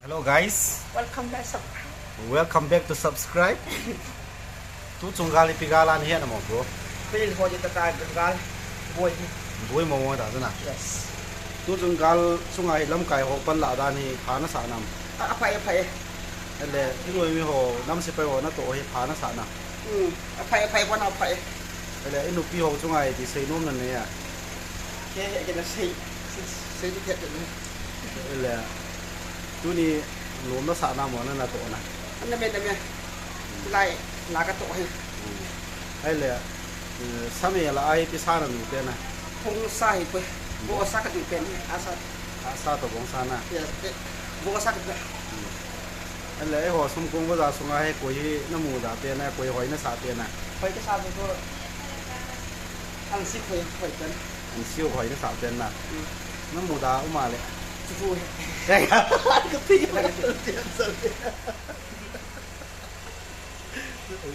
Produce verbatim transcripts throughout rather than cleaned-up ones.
Hello guys. Welcome back, sub- Welcome back to subscribe. Tu chung gal ipi gal a nahet na mo, bro? Pil ho di tata gal. Boi. Boi mo mo da na. Yes. Tu chung gal chunga hi lamkai ho pan la dan hi pha nasah nam? A, aphai, aphai. Ele, i noi mi ho, nam sepai ho natoh hi pha nasah nam? Hmm, aphai, aphai, pha na aphai. Ele, i nupi ho chunga hi ti seinom nanei a? Ke, ke nasei, sei, sei di ke ni. Ele, tuni nom nasah nam mo na natoh na? Name, name. Lai, la katoh hi. Hmm. Ahile, eh, sa me la a ipi sa nanu pen na? Bong sa hi koi. Bong sa kati pen hi, asa. Asa toh bong sa na? Yes, eh, bong sa kati. Hmm. Ahile, eiho sum kong bazaar sunga hi koi hi namu da pen na, koi hoi nasah pen na? Hoi kasa ko. Ansi koi, hoi pen. Ansi koi nasah pen na? Hmm. Namu da um a le? Chuchu. Kati.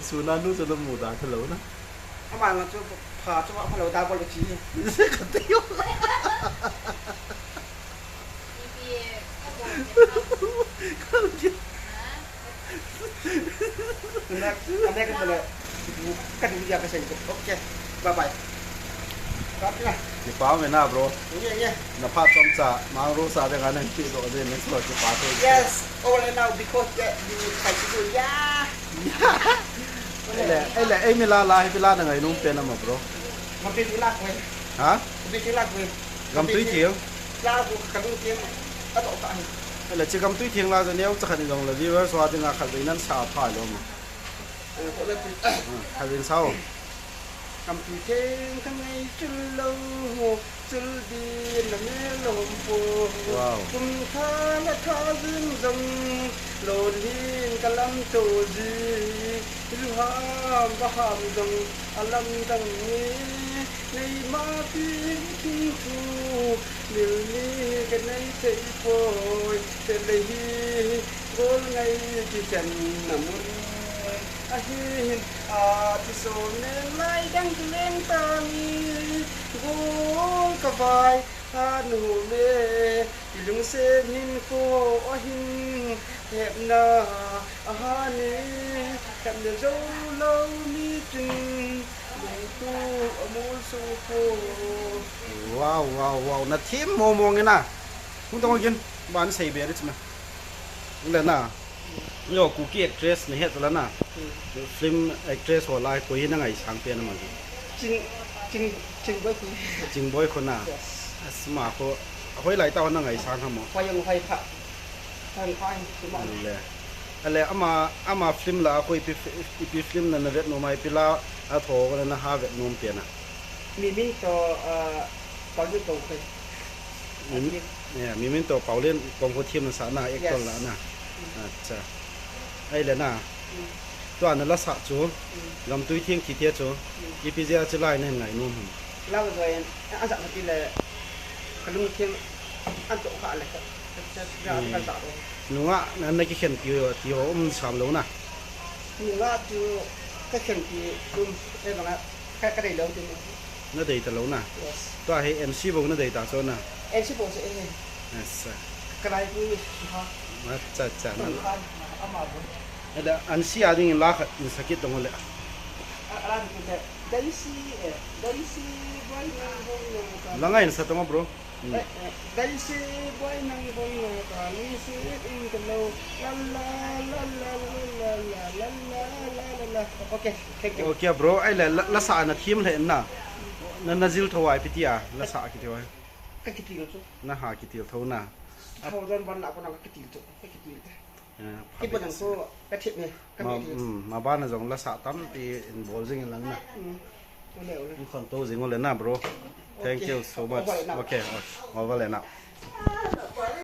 Suna nu chu namu da thalou na? Ama nga chu pha chu pha lou da bol chi. Kati. Na, na ka le. Ka du ya ka sei. Okay. Bye bye. Kati na. Kipa me na, bro. Ye, ye. Na phat chomcha, mang ro sa de nga nang ti do de next lo kipa to. Yes. All and now because the, the fight to do. Yeah. Ele, ele, ei mi la la, hi la na ngainom pen na mo, bro? Gamtui thing la koi. Ha? Gamtui thing la koi. Gamtui thing? La ko ka gamtui thing. Ka to ka hi. Ele, chi gamtui thing la ja neo cha khat ni jong le viewers ho dinga khat vei nan sa pha lo mo. Eh, ko le pi. Hmm, khat vei sao. Gamtui theng ka ngaichul lou, chul din na melom po. Wow. Kum tha na tha jing jong, lon hin ka lamto ji. Ju ham va ham jong, a lamdang ni. Nei ma tin kin thu, mil ni ka nei thei poi. Te le hi, gol ngai kikhen na mun. Ahin, a ti so me lai dang leng ta mi. Gol ka vai, a nu me. I lungset hin ko ahin. Hepna, a ha ni. Hepna zo lo mi tin. Lungtu, a mul so ko. Wow, wow, wow. Na thim mo mo nge na. Hung tong gin. Ban sei be ri chma. Le na. Yo, Kuki actress ni het la na. Hmm. Film actress ho lai koi na ngaisang pen na ma. Ching, Ching, Chingboi Khun. Chingboi Khun na. Yes. Asma ko. Hoi lai ta na ngaisang ha mo. Hoi yang hoi pha. Hoi pha, suma. Le. Ale ama, ama film la ko ipi, ipi film na na vet nom a, ipi la a tho ko na ha vet nom pen na. Mi min to, ah, Pauline Kongkhoi. Mi, yeah, mi min to Pauline Kongkhoi thim na sa na, actor la na. Yes. Acha. Ahile na. Mm. Tua na la sa chu, mm, Gamtui Theng ti te chu, mm, ipi jeh a chu lai na hin ngainom ham? Lau joi, a sa ti le, ka lungthim an to kha le, ka, ka, ka, ka, mm, ka sa ro. Nungah na, na kikhen ti ho, ti ho um sam lou na. Nungah chu ka khen ti um, e banga, Ka, ka dei lou tin. Na dei ta lou na. Yes. Tua hi N C bou na dei ta chu na. N C bou se eh. Yes, sir. Ka lai pu ha. Acha, acha, na. Ka ha, ama bou. Ada N C a ding la khat in sakit dong le. A, ala ni te. Daisy, eh, Daisy, boy, nang bou, nang ka. La ngai in sa tong, bro. Hmm. Eh, eh, Daisy, boy, nang bou, nang ka. Ni si in ka lo. La, la, la. Okay. Thank you. Okay, bro. Ahile, la, la sa na thim le na. Na, na jil tho a ipi ti a, la sa kiti a. Ka kitil chu. Na ha kitil tho na. Thou don ban la ko na ka kitil chu. Ka kitil. Eh, ki pa dang ko ka thip ne. Ka ma, kitil. Mm, ma ba na jong la sa tampi in bol jing in lang na. Mm. Ole, ole. In khon to jing ole na, bro. Thank you so much. Okay. Over le na. Okay, okay. Over le na.